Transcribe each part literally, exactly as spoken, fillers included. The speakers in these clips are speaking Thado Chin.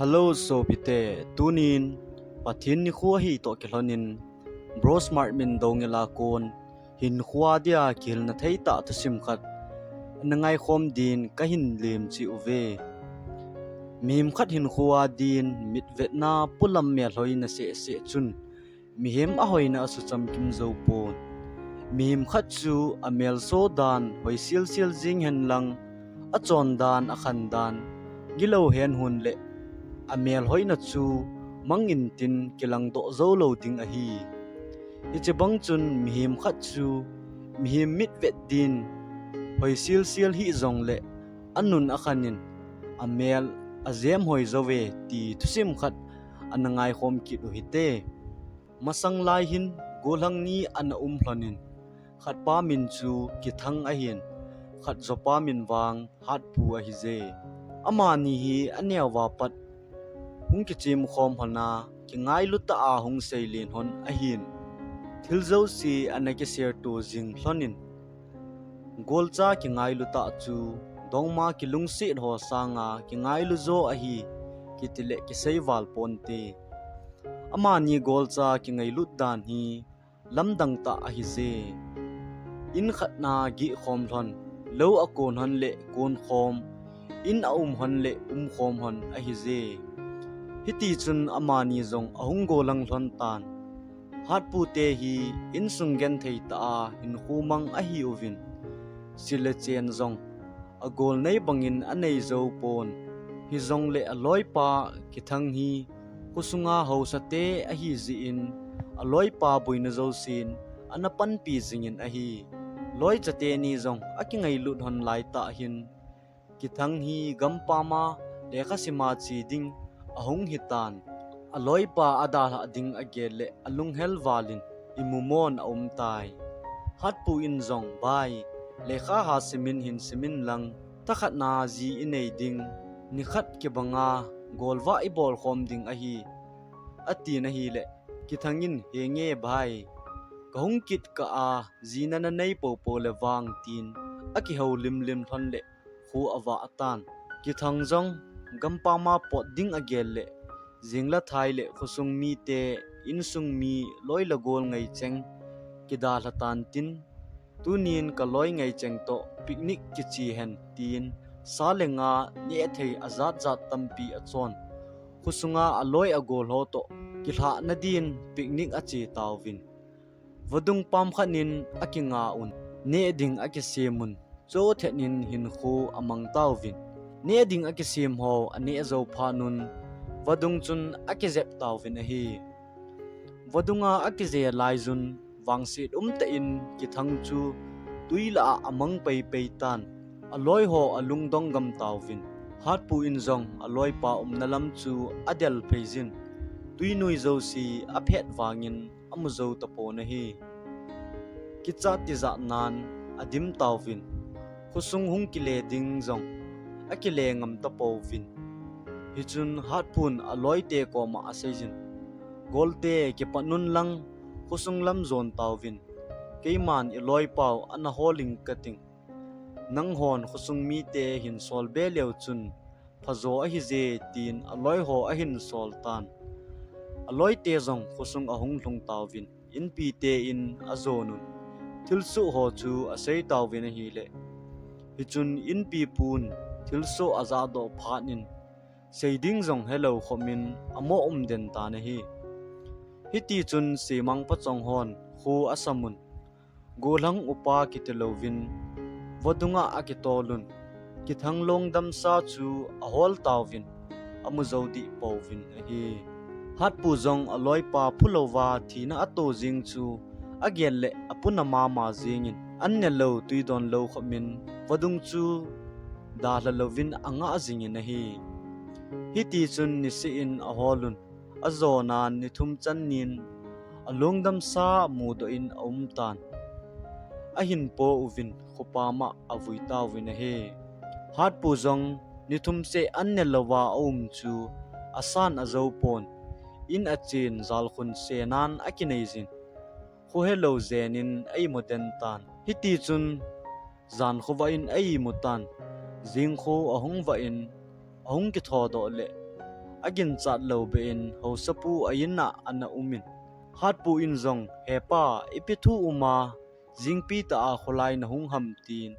Hello sopite, tunin Pathen nikho ahi toh kilhonin Bro Smart min dongela kon hinkhoa dia kihilna theitah thusim khat ana ngaikhom din kahin lemchih uve. Mihem khat hinkhoa din mitvetna polam melhoina sehseh chun mihem ahoina asuchamkim jou pon. Mihem khat chu amelso dan hoisilsil jing henlang, achon dan, akhan dan, gilou henhun le amelhoina chu mangin tin kilangdoh joulou ding ahi. Hiche bang chun mihem khat chu mihem mitvet din hoisilsil hih jongle anun akhanin amel ajemhoi jouve ti thusim khat ana ngaikhom kit uhite. Masang lai hin gollhang ni ana um lhonin, khatpa min chu Kithang ahin, khatjopa min vang Hatpu ahije. Amani hi aneova pat hung kichemkhom lhona, kingailu tah a hung seilen lhon ahin, thil jouse ana kiserto jing lhonin, golcha kingailu tah chu dongma kilungset ho sanga kingailu jo ahi, kitile kiseival ponte. Amani golcha kingailut dan hi lamdang tah ahije. In khatna gihkhom lhon, lou akon lhon le konkhom, in aum lhon le umkhom lhon ahije. Hitichun amani jong ahung gollhang lhon tan. Hatpute hi insung genthei tah a hinkho mang ahiuvin, se le chen jong agolnei bangin anei jou pon. Hijongle aloipa Kithang hi khosunga haosate ahijeh in, aloipa boina jousen ana panpi jingin ahi. Loicha teni jong akingailut lhon laitah hin, Kithang hi gampama lekha sima che ding ahung hitan, aloipa adalhah ding agel le alunghel valin imumon aumtai. Hatpu in jong, Bai, lekha ha simin hin simin lang, thakhatna ji inei ding, nikhat kibanga golvah ibolkhom ding ahi, atin ahile, Kithang in, Henge bai, kahung kit kah a, jina nanei poupou le vang, tin akihoulimlim lhon le kho avah tan. Kithang jong gampama pot ding agel le, jing le thai le khosung mite, insung mi, loi le gol ngaicheng kidalha tan tin, tunin kaloi ngaicheng toh picnic kiche hen, tin sa le nga nehthei ajatjat tampi achon, khosunga aloi agol ho toh kilhahna din picnic ache tauvin. Vadung pam khatnin akinga un, neh ding akisem un, chuthetnin hinkho amang tauvin. Neh ding akisem ho aneh jou phatnun, vadung chun akijep tauvin ahi. Vadunga akije laijun, vangset umtah in Kithang chu twi lah a amang peipei tan. Aloiho alungdong gam tauvin. Hatpu in jong aloipa umna lam chu adel pheijin, twinoi jouse aphet vangin amu jou tapon ahi. Kichat tijatnan adim tauvin, khosung hung kile ding jong akile ngam tapouvin. Hichun Hatpun aloite koma aseijin, Golte, kipat un lang khosung lam jon tauvin, keiman iloipau ana holing kating. Nanghon khosung mite hin sol be leu chun phajo ahije, tin aloiho ahin sol tan. Aloite jong khosung ahung lhung tauvin, inpite in ajon un, thilsoh ho chu asei tauvin ahile, hichun inpipun thilsoh ajahdoh phatnin, sei ding jong helou khomin amo umden tan ahi. Hitichun semang pachong hon kho asamun, gollhang upa kitilouvin vadunga akitolun, Kithang lungdamsa chu ahol tauvin, amu jou dih pouvin ahi. Hatpu jong aloipa phulouva thina ato jing chu agel le apuna mama jingin, an nelou twi donlou khomin vadung chu dalha louvin angah jingin ahi. Hitichun niseh in aholun, ajonan nithum channin alungdamsa mudoh in aumtan. Ahin po uvin khopama avui tauvin ahi. Hatpu jong nithum seh an nelouva aum chu asan ajoupon, in achen jalkhun senan akineijin, kho helou jenin aimuden tan. Hitichun jankhovah in aimutan, jingkho ahung vah in, ahung kithodoh le aginchat lou beh in Haosapu a in a ana um in, Hatpu in jong, "He pa, ipi thu um a, jingpi tah a kholai nahung ham?" tin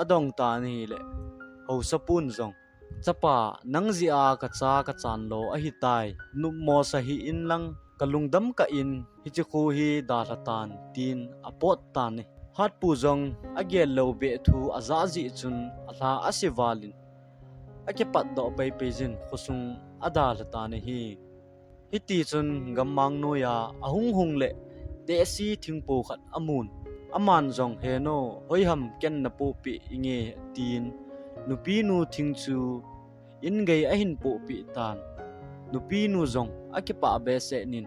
adong tan ahileh, Haosapun jong, "Chapa, nang jeh a kacha kachan lou ahitai, nopmo sa hih in lang, kalungdam kah in hiche kho hi dalha tan," tin apot tan ahi. Hatpu jong agel lou beh thu ajah jeh chun alha ase val in, akipatdoh peipei jin khosung adalha tan ahi. Hitichun gammang noiya ahung hung leh tehse thingpo khat amun. Aman jong, "He nu, hoiham ken napohpeh inge," tin nupinu thing chu in gei ahin pohpeh tan. Nupinu jong akipah behseh in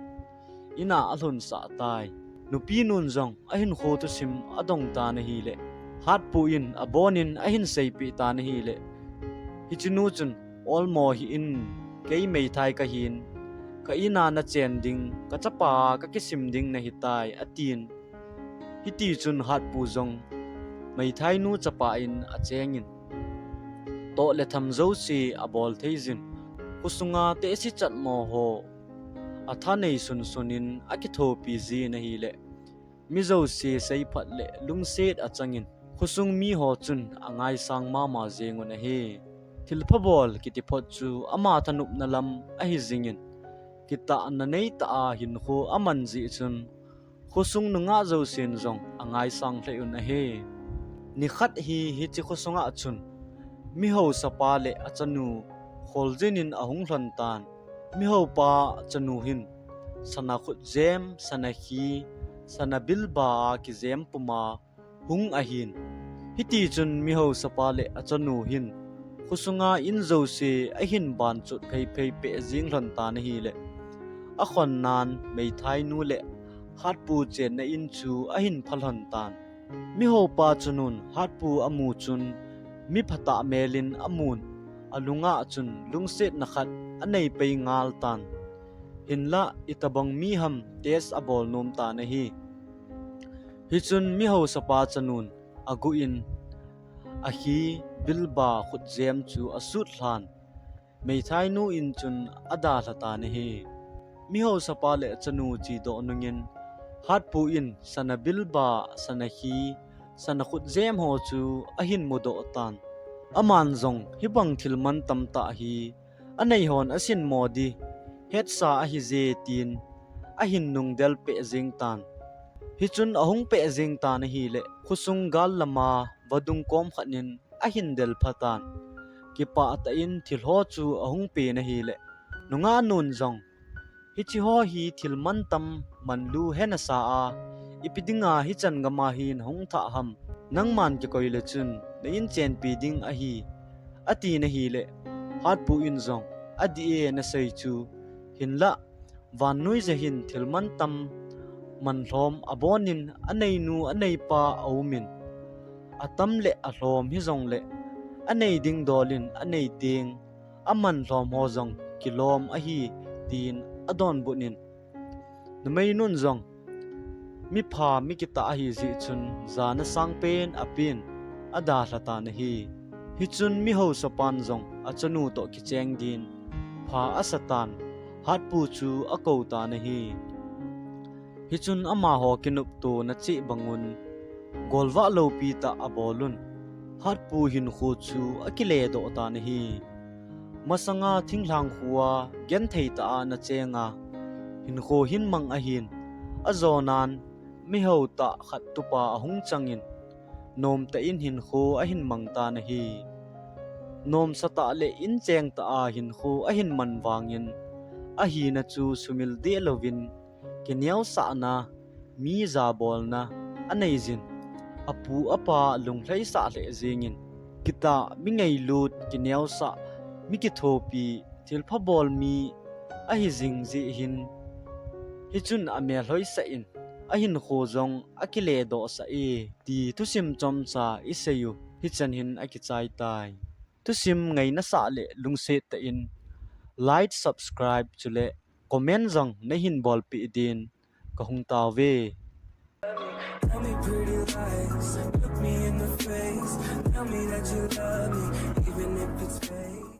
in a alhunsah tai. Nupinun jong ahinkho thusim adong tan ahileh, Hatpu in abonin ahin seipeh tan ahileh, hichenu chun, "Olmo hih in, kei meithai kahin, ka in a nachen ding, kachapa kakisim ding nahitai," atin. Hitichun Hatpu jong meithainu chapa in acheng in, toh le tham jouse abol thei jin, khosunga tehse chatmo ho athanei sunsun in akithopi jin ahileh, mi jouse seiphat le lungset achang in, khosung miho chun angaisang mama jeng un ahi. Thilpha bol kiti phot chu ama thanopna lam ahi jing in, kitahna neitah a hinkho aman jeh chun, khosung nungah jousen jong angaisang lheh un ahi. Nikhat hi hiche khosunga chun, mi haosapa le achanu kholjin in ahung lhon tan. Mi haopa chanu hin sana khutjem, sana khi, sana bilba a kijem puma hung ahin. Hitichun mi haosapa le achanu hin khosunga in jouse ahin banchot pheiphei peh jing lhon tan ahileh, akhonnan meithainu le Hatpu chenna in chu ahin pha lhon tan. Mi haopa chanun Hatpu amu chun mi phatah mel in amun, alunga chun lungsetna khat anei pei ngal tan. Hinlah itobang mi ham test abol nom tan ahi. Hichun mi haosapa chanun aguh in, akhi, bilba, khutjem chu asut lhan, meithainu in chun adalha tan ahi. Mi haosapa le chanu chedoh nungin, Hatpu in sana bilba, sana khi, sana khutjem ho chu ahin mudoh tan. Aman jong, "Hibang thil mantam tah hi anei hon asinmo di, hetsa ahije," tin ahin nungdel peh jeng tan. Hichun ahung peh jeng tan ahileh, khosung gal lama vadung kom khat in ahin del pha tan. Kipah tah in thil ho chu ahung pen ahileh, nungah nun jong, "Hiche ho hi thil mantam manlu hena sa a, ipi dinga hichan gam a hi nahung thah ham? Nangman kikoi le chun na in chenpi ding ahi," atin ahileh, Hatpu in jong, "Adih e nasei chu, hinlah vannoija hin thil mantam manlhom abonin aneinu aneipa aum in, atam le alhom hijongleh, anei ding dol in anei teng, amanlhom ho jong kilom ahi," tin adonbut in, numeinun jong, "Mipha mi kitah ahi jeh chun jana sangpen apen," adalha tan ahi. Hichun mi haosapan jong achanu toh kicheng din pha asa tan, Hatpu chu akou tan ahi. Hichun amaho kinoptona cheh bangun, golvah loupi tah abol un, Hatpu hinkho chu akiledoh tan ahi. Masanga thinglhang khoa genthei tah a ana cheng a, hinkho hin mang ahin, ajonan mihao tah khat tupa ahung chang in, nomtah in hinkho ahin mang tan ahi. Nomsa tah le incheng tah a hinkho ahin man vangin, ahina chu sumil deh louvin, kineosahna, mi jabolna anei jin, apu apa lunglhaisah lheh jengin, kitah, mi ngailut, kineosah, mi kithopi, thilpha bol mi ahi jing jeh hin, hichun amelhoisah in, ahinkho jong akiledohsah e, ti thusim chomcha isei u hichan hin akichai tai. Thusim ngainasah le lungset tah in like, subscribe chule comment jong nahin bolpeh din kahung taove. Tell me pretty lies, look me in the face. Tell me that you love me, even if it's fake.